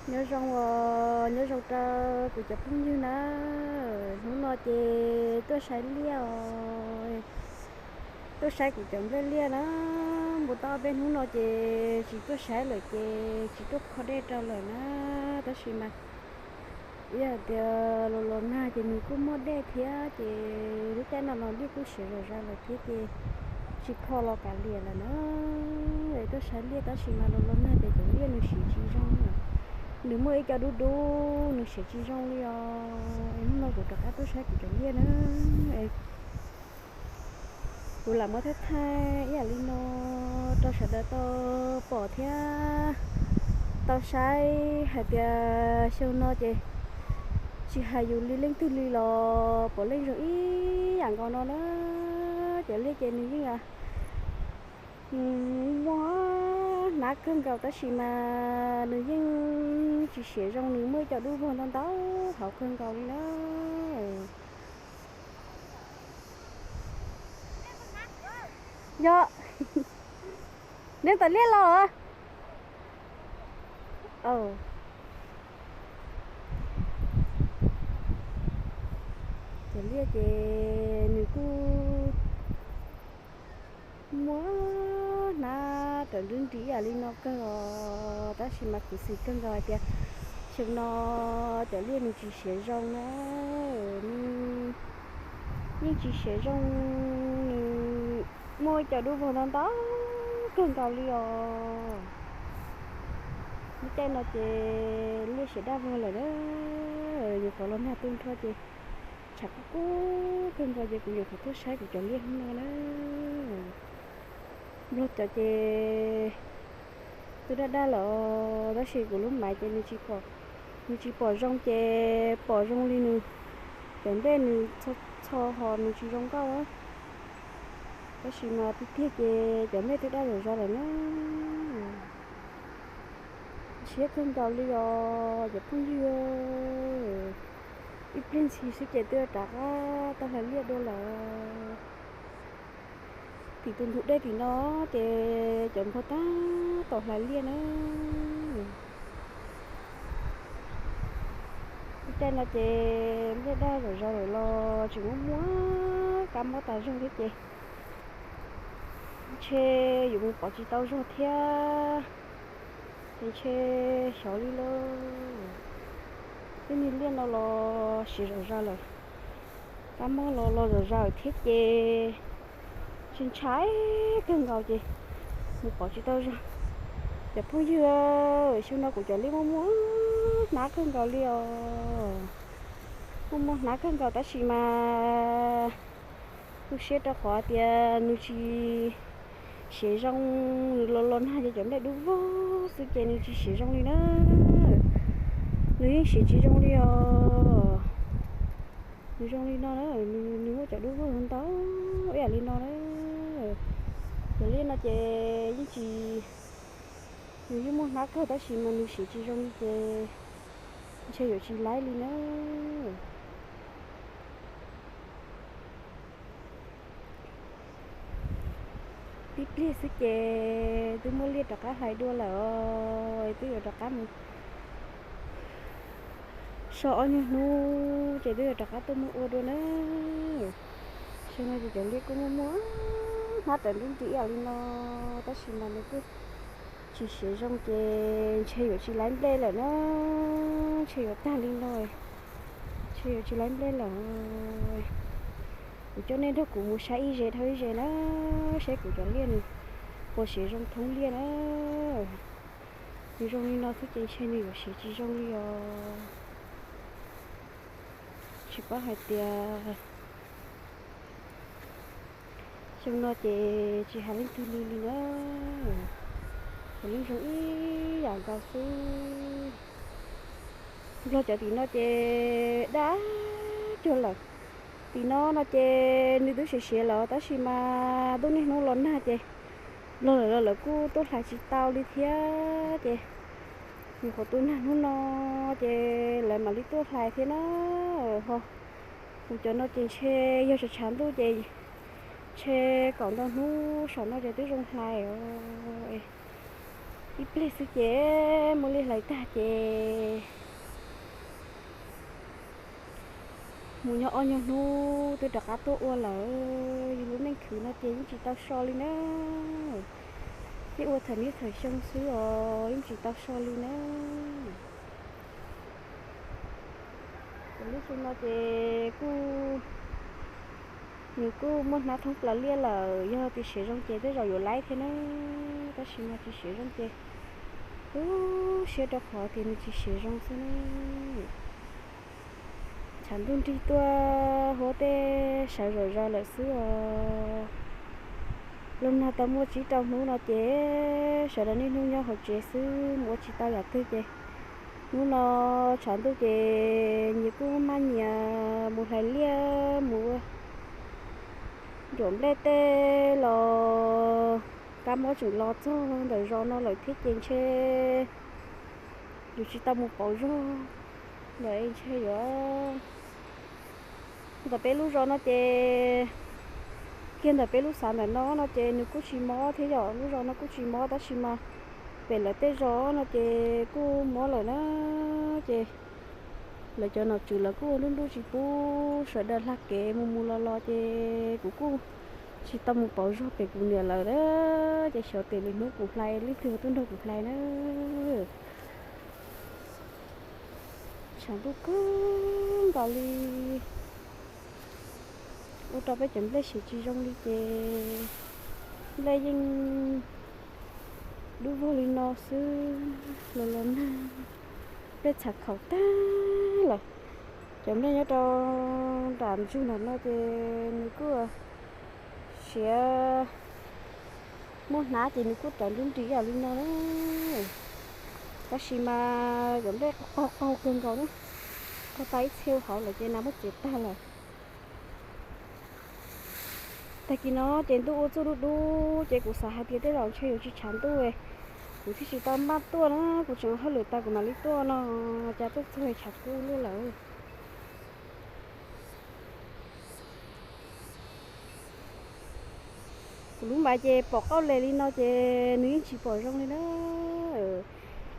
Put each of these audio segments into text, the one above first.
Nyob zoo os, nyob zoo rau kuv cov phooj ywg na. Hnub no ces tuaj saib liaj os, tuaj saib kuv cov nplej liaj na. Npau taub peb hnub no ces tsis tuaj saib lawm ces tsis tuaj kho dej rau lawm na. Tab sis mas ib yam tias los los nag ces nws kuj muaj dej thiab ces lub caij no los liaj kuj siav zom zaws lawm thiab ces tsis kho los kav liam lawm na. Tuaj saib liaj tab sis mas los los nag ces cov liaj nws siav tsis zoo lawm. Nws muaj ib co dub dub nws siav tsis zoo li os. Hnub no kuv rov qab tuaj saib kuv cov liaj na. Kuv lam muab thaij thaij ib yam li no rau sawv daws tau pom thiab tau saib hais tias xyoo no ces tsis hais yus li leej twg li los puav leej zoo ib yam nkaus no na. Cov liaj ces nws yeej muaj hnab kawg nkaus tab sis mas nws yeej tsis siav zoo, nws muaj ib co dub vog ntau ntau hauv kawg nkaus li na. Yog, neb tom liaj los? Cov liaj ces nws kuj muaj hnab rawv nrub nris ib yam li no kawg os, tab sis mas kuv xav kawg nkaus hais tias xyoo no cov liaj nws tsis siav zoo na, nws yeej tsis siav zoo, nws muaj cov dub vog ntau ntau kawg nkaus li os. Lub caij no ces liaj siav daj vog lawm na, nyuam qhuav los nag tu nrho ces tshav kub kub kawg nkaus ces kuv nyuam qhuav tuaj saib kuv cov liaj hnub no na. Nplog cov ces twb daj daj lawm os, tab sis kuv lub maiv ces nws tsis pom zoo ces pom zoo li nws cov nplej nws txho txho hos nws tsis zoo nkauj. Tab sis mas tiag tiag ces cov nplej twb daj zom zaws lawm na. Siab kawg nkaus li os cov phooj ywg. Ib pliag ntshis xwb ces twb rov qab tau hlais liaj dua lawm. Tim tus ntug dej tim no ces cov nplog tab tom hlais liaj na. Lub caij no ces nplej daj zom zaws lawm los tseem muaj muaj kab mob tas zog thiab ces ntshe yuav mus pov tsis tau zog thiab. Ces ntshe xyov li lauj. Tej niag liaj no los siav zom zaws lawm, kab mob los los zom zaws thiab ces ntshai ntshai kawg nkaus ces mus pov tsis tau zog. Cov phooj ywg, xyoo no kuv cov liaj muaj muaj hnab kawg nkaus li os. Muaj muaj hnab kawg nkaus tab sis mas tu siab rau qhov tias nws tsis siav zoo, nws los los nag ces cov nplej dub vog xwb ces nws tsis siav zoo li na. Nws yeej siav tsis zoo li os. Nws zoo li no na, nws muaj cov dub vog ntau ib yam li no na. Cov liaj no ces yeej tsis, nws yeej muaj hnab kawg tab sis mas nws siav tsis zoo li ces ntshe yuav tsis laib li na. Tib pliag xwb ces twb muaj liaj rov qab hlais dua lawm os, twb yuav rov qab mus so ob nyuag hnub ces twb yuav rov qab tuaj muab ua dua na. Xyoo no ces cov liaj kuj muaj muaj hnab rawv nrub nris ib yam li no, tab sis mas nws kuj tsis siav zoo ces ntshe yuav tsis laib nplej lawm na. Ntshe yuav tag li no, ntshe yuav tsis laib nplej lawm. Kuv coj nej nrog kuv mus saib ib ze dhau ib ze na, saib kuv cov liaj nws puas siav zoo thoob liaj na. Nws zoo li no xwb ces ntshe nws yuav siav tsis zoo li os. Tsis paub hais tias xyoo no ces tsis hais leej twg li li na, puav leej zoo ib yam nkaus xwb. Nplog cov tim no ces daj cuag lawm. Tim no no ces nws twb siav siav lawm tab sis mas ntuj niaj hnub los nag ces nplog lawv los lawv kuj tuaj hlais tsis tau li thiab ces nyuam qhuav tu nag hnub no ces lawv mam li tuaj hlais thiab na. Ho kuv cov no ces ntshe yog tshav tshav ntuj ces ntshe kaum ntau hnub saum no ces twb zoo hlais os. Ib pliag xwb ces muaj liaj Tag ces mus nyob ob nyuag hnub twb rov qab tuaj ua lawm. Yus lub neej khwv no ces yeej tsis tau so li na. Thiab ua thaum niaj thaum xyoo xwb os, yeej tsis tau so li na. Ces lub xyoo no ces kuj, nws kuj muaj hnab thoob plaws liaj lawm, yog tias siav zoo ces tej zaum yuav laib thiab na. Tab sis mas tsis siav zoo ces tu siab rau qhov tias nws tsis siav zoo xwb na. Tshav ntuj nrig tuaj huab tej sawv zom zaws lawm xwb os. Los nag tau muaj tsib rau hnub no ces sawv daws niaj hnub nyob hauv tsev xwb, mus ua tsis tau yam twg ces hnub no tshav ntuj ces nyias kuj maj nyias mus hlais liaj mus ua nruam nplej tej los kab mob tseem los txog ntawm zos no lawm thiab ces ntshe yus tsis tau mus pauv zog lawm es ntshe yuav ntawm peb lub zos no ces, kiag ntawm peb lub xav ntawm no no ces nws kuj tsis mob thiab yom, lub zos no kuj tsis mob tab sis mas pem lawv tej zos no ces kuj mob lawm na. Ces lawv cov nom tswv lawv kuj ua nruj nruj tsis pub sawv daws hla kev mus mus los los ces kuv kuj tsis tau mus pauv zog pem kuv niam lawm na. Ces xyov tes lwm hnub kuv hlais leej twg tuaj nrog kuv hlais na. Tshav ntuj kawg nkaus li, ua rau peb cov nplej siav tsis zoo li ces nplej yeej dub vog li no xwb. Los los nag nplej txham khaum tag lawm. Cov nplej nyob rau nram ntsug nram no ces nws kuj siav, muaj hnab ces nws kuj rov nruj nris ib yam li no na. Tab sis mas cov nplej qaug qaug kawg nkaus na, qaug tau ib txhia hauv lawm ces nas muab txiav tag lawm. Tag kis no ces ntuj ua txuj dub dub ces kuv xav hais tias tej zaum ntshe yuav tsis tshav ntuj, kuv thiaj tsis tau npaj tuaj na, kuv tseem hauj lwm tas kuv mam li tuaj no, cas tuaj txog tshav kub luaj lawm. Kuv lub npav ces pom qauj les li no ces nws yeej tsis pom zoo li na.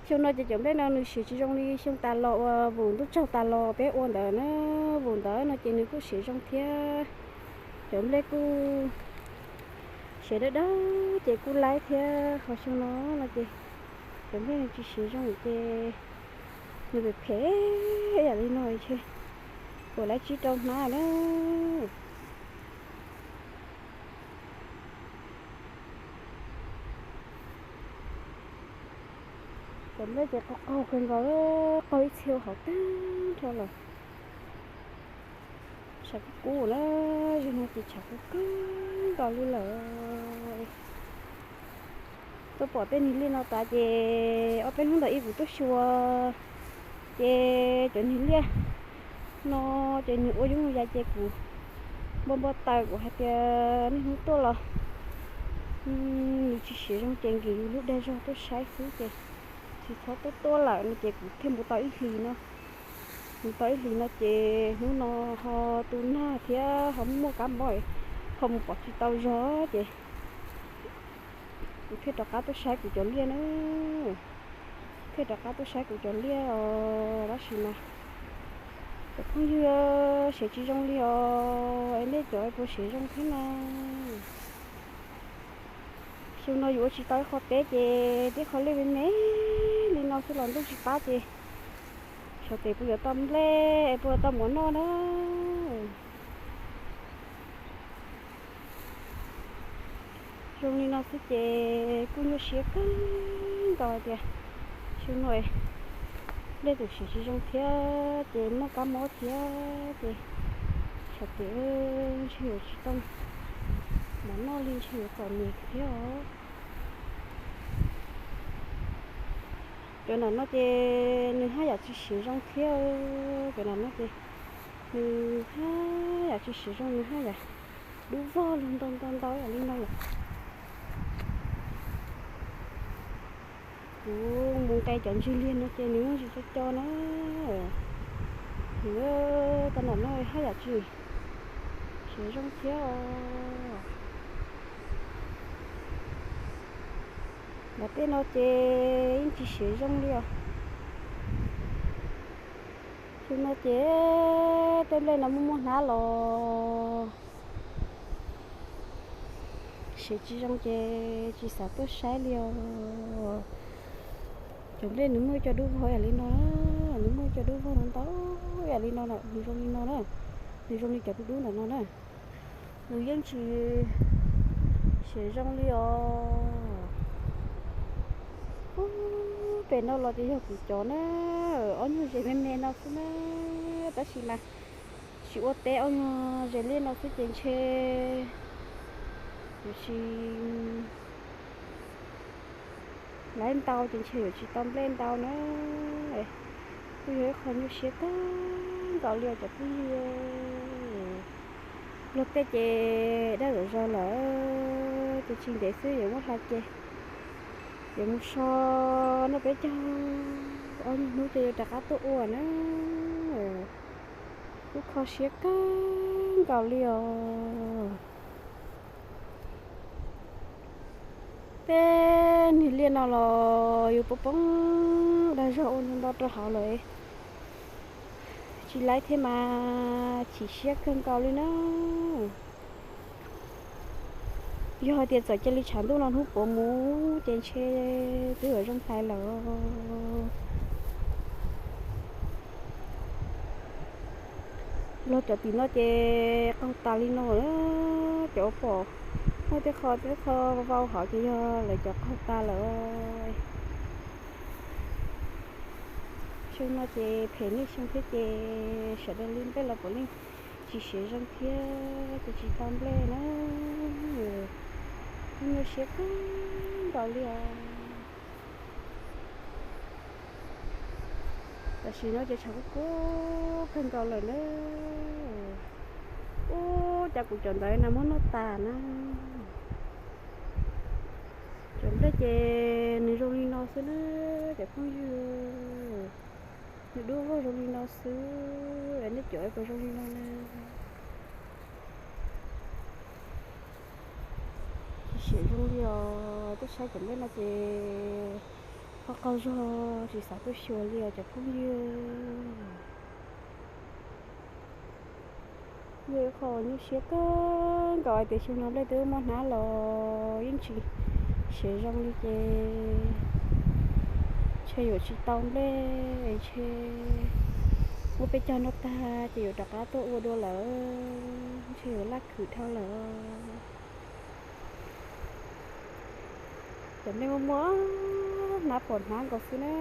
Xyoo no ces cov nplej no nws siav tsis zoo li xyoo tas los uas vus ntuj tsaug tas los peb ua ntawd na, vus ntawd no ces nws kuj siav zoo thiab. Cov nplej kuj siav dawb dawb ces kuj laib thiab, ho xyoo no no ces cov nplej nws tsis siav zoo ces nws phem phem yam li no ntshe puas laib tsib rau hnab na. Cov nplej ces qaug qaug kawg nkaus, qaug ib txhia hauv tag nrho lawm. Tshav kub kub na, zaum no ces tshav kub kawg nkaus li lawm. Tuaj pom tej niag liaj no tas ces ob peb hnub ntawd ib kuv tuaj xyuas ces cov niag liaj no ces nws ua yooj ua yav ces kuv npau npau taws kuv hais tias niaj hnub tuaj los nws tsis siav zoo ces nkim yus lub dag zog tuaj saib xwb ces tsis txhob tuaj tuaj lawm no ces kuv thiaj mus tau ib hlis no. Mus tau ib hlis no ces hnub no ho tu nag thiab ho muaj kab mob, ho mus pov tsis tau zog ces kuv thiaj rov qab tuaj saib kuv cov liaj na. Thiaj rov qab tuaj saib kuv cov liaj os, tab sis mas cov phooj ywg siav tsis zoo li os, es nej cov puas siav zoo thiab na? Xyoo no yus ua tsis tau ib qho teb ces tib qho liaj me me li no xwb los ntuj tsis pab ces xyov tes puas yuav tau nplej es puas yuav tau mov noj na. Zoo li no xwb ces kuj nyuaj siab kawg nkaus hais tias xyoo no nplej tseem siav tsis zoo thiab ces muaj kab mob thiab ces xyov tes ntshe yuav tsis tau mov noj li, ntshe yuav txom nyem thiab os. Cov nram no ces nws haj yam tsis siav zoo thiab. Cov nram no ces nws haj yam tsis siav zoo, nws haj yam dub vog lug ntau ntau ntau yam li no lawm. Kuv mus nqe cov ntswg liag no ces nws muaj ntsis co co na. Nws, cov nram no haj yam tsis siav zoo thiab os. Nram tej no ces yeej tsis siav zoo li os. Xyoo no ces tej nplej no muaj muaj hnab los, sev tsis zoo ces tsis xav tuaj saib li os. Cov nplej nws muaj cov dub vog yam li no, nws muaj cov dub vog no ntau yam li no, nws zoo li no na, nws zoo li cov dub dub ntawm no na. Nws yeej tsis sev zoo li os. Ub, pem no los ces yog kuv cov na, ob nyuag zes me me no xwb na, tab sis mas tsis ua teb, ob nyuag zes liaj no xwb ces ntshe yuav tsis laib ntau ces ntshe yuav tsis tau nplej ntau na. Kuj yog ib qho nyuaj siab kawg nkaus li os cov phooj ywg. Luag tej ces dab zom zaws lawm ces tsis ntev xwb yuav muab hla ces yuav mus so noj peb caug ob nyuag hnub ces yuav rov qab tuaj ua na. Kuj kho siab kawg nkaus li os. Tej niag liaj no los yus poob poob dag zog ua nto nto rau hauv lawm, tsis laib thiab mas chim siab kawg nkaus li na. Yog hais tias txawm cia li tshav ntuj no hnub puav mus ces ntshe twb yuav zoo hlais lawm. Los cov tim no ces qaug tas li no, cov pom muaj tej qho tej qho vau hauv ces yog lawv cov qaug tas lawm. Xyoo no ces phem niaj xyoo thiab ces sawv daws li nplej los puav leej tsis sev zoo thiab ces tsis tau nplej na. Kuj nyuaj siab kawg nkaus li os. Tam sim no ces tshav kuj kub kawg nkaus lawm na. Ub, cas kuv cov ntawd na muab noj tas na. Cov nplej ces nws zoo li no xwb na cov phooj ywg. Nws dub vog zoo li no xwb, nej cov puas zoo li no na? Tsis siam zoo li os, tuaj saib cov nplej no ces qaug qaug zog tsis xav tuaj xyuas li os cov phooj ywg. Yog ib qho nyuaj siab kawg nkaus hais tias xyoo no nplej twb muaj hnab los yeej tsis sev zoo li ces ntshe yuav tsis tau nplej, ntshe muab peb caug noj tag ces yuav rov qab tuaj ua dua lawm, ntshe yuav laj khwv dhau lawm. Cov nplej muaj muaj hnab pom hnab nkaus xwb na.